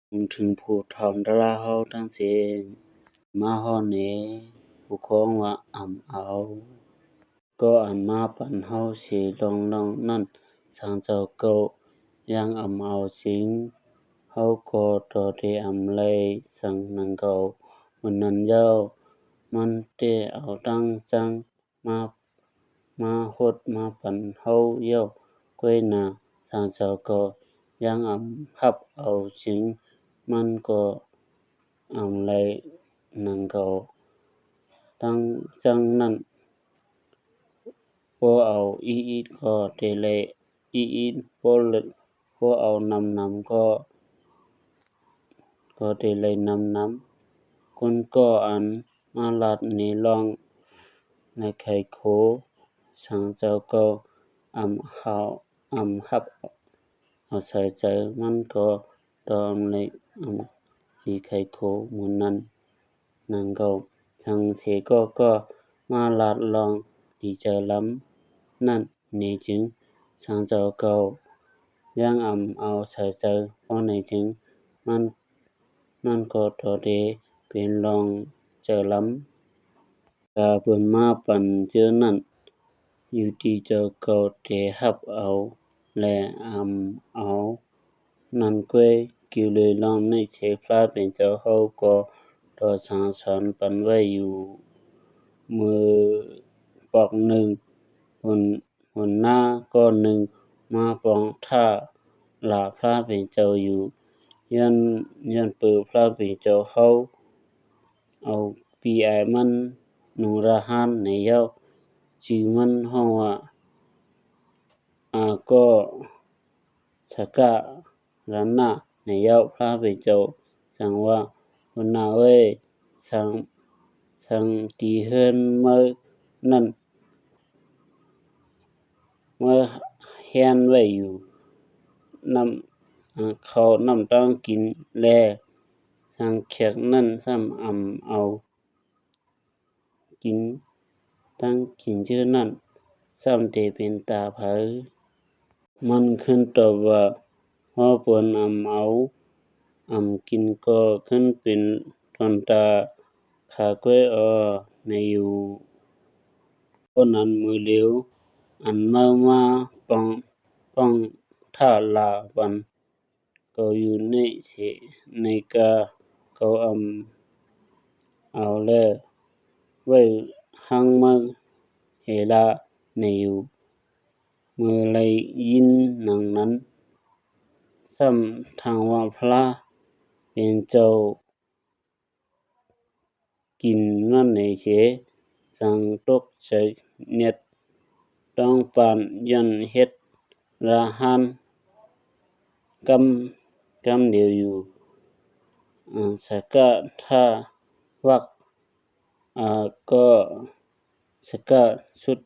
ເຖິງຜູ້ເຖົ້າຊະລາເຮົາທັງເສຍ ມາຮອດແດ່ ຜູ້ຄອງວ່າອຳເອົາ ກໍອັນມາປັນເຮົາເສຍລ່ອງໆນັ້ນ ສາງເຈົ້າເກົ່າຍັງອຳເອົາຈິງ ເຮົາກໍຕໍ່ແຕ່ອຳໄລ່ສັງນາງເກົ່າ ມື້ນັ້ນເຍົາ ມັນແຕ່ເອົາຕັ້ງຈັ່ງ ມາ ມາຫົດມາປັນເຮົາເຍົາ ກ້ວຍນາ ສາງເຈົ້າກໍຍັງອຳຮັບເອົາຈິງ ມັນກໍອຳໄລ່ນາງເກົ່າຕັ້ງຈັ່ງນັ້ນ ບໍ່ເອົາອີ່ອິດກໍແຕ່ໄລ່ອີ່ອິດ ບໍ່ເລີດ ບໍ່ເອົານຳນຳກໍ ກໍແຕ່ໄລ່ນຳນຳ ຄົນກໍອັນມາລາດໃນລ່ອງໃນໄຄໂຄ ສາງເຈົ້າກໍອຳເຮົາ ອຳຮັບເອົາໃສ່ໃຈ ມັນກໍຕ້ອງໄລ່ອຳດີໄຄໂຄມື້ນັ້ນ ນາງເກົ່າ ສັງເສຍກໍ ກໍມາລາດລ່ອງດີໃຈລຳນັ້ນ ແນ່ຈິງ ສາງເຈົ້າເກົ່າຍັງອຳເອົາໃສ່ໃຈ ພໍແນ່ຈິງ ມັນ ມັນກໍຕໍ່ແຕ່ເປັນລ່ອງໃຈລຳ ກາເພິ່ນມາປັນເຈີນັ້ນ ຢູ່ທີ່ເຈົ້າເກົ່າແຕ່ຮັບເອົາ ແລະ ອຳເອົານັ້ນກ້ວຍ ກິວເລີຍລ່ອງໃນເສຍ ພະເປັນເຈົ້າເຮົາກໍຕໍ່ສັ່ງສອນປັນໄວ້ຢູ່ ມື້ປອກໜຶ່ງ ຫົວ ຫົວໜ້າກ້ອນໜຶ່ງມາປ້ອງຖ້າລາພະເປັນເຈົ້າຢູ່ ຍ້ອນ ຍ້ອນເປີພະເປັນເຈົ້າເຮົາເອົາປີອາຍມັນນຸ່ງລະຫານໃນເຍົາ ຊື່ມັນຮ້ອງວ່າ ອາກໍສະກະລະນະໃນເຍົາ ພະເປັນເຈົ້າຈັ່ງວ່າ ຫົວໜ້າເອີຍ ສັງ ສັງຕີເຮືອນເມືອນັ້ນ ເມືອແຮນໄວ້ຢູ່ ນຳ ເຂົ້ານຳຕັ້ງກິນແລ ສັງແຂກນັ້ນຊ້ຳອຳເອົາ ກິນ ຕັ້ງກິນເຈີນັ້ນ ຊ້ຳແຕ່ເປັນຕາໃຜ ມັນຂຶ້ນຕອບວ່າ ຮໍເພິ່ນອຳເອົາ ອຳກິນກໍຂຶ້ນເປັນຕອນຕາ ຂາກ້ວຍອໍໃນຢູ່ ພໍນັ້ນມື້ລຽວ ອັນເມືອມາປ້ອງ ປ້ອງຖ້າລາວັນ ເຂົາຢູ່ໃນເສ ໃນກາເຂົາອຳເອົາແລ້ວ ໄວ້ຫາງເມືອເຮລາໃນຢູ່ ເມື່ອໄດ້ຍິນດັ່ງນັ້ນ ຊ້ຳທັງວ່າພະເປັນເຈົ້າ ກິນນັ້ນໃນເສ ສັງຕົກໃຈແນດ ຕ້ອງປານ ຍ້ອນເຮັດລະຫານກຳ ກຳດຽວຢູ່ ອາ ສະກະທາວັກ ອາ ກໍສະກະຊຸດ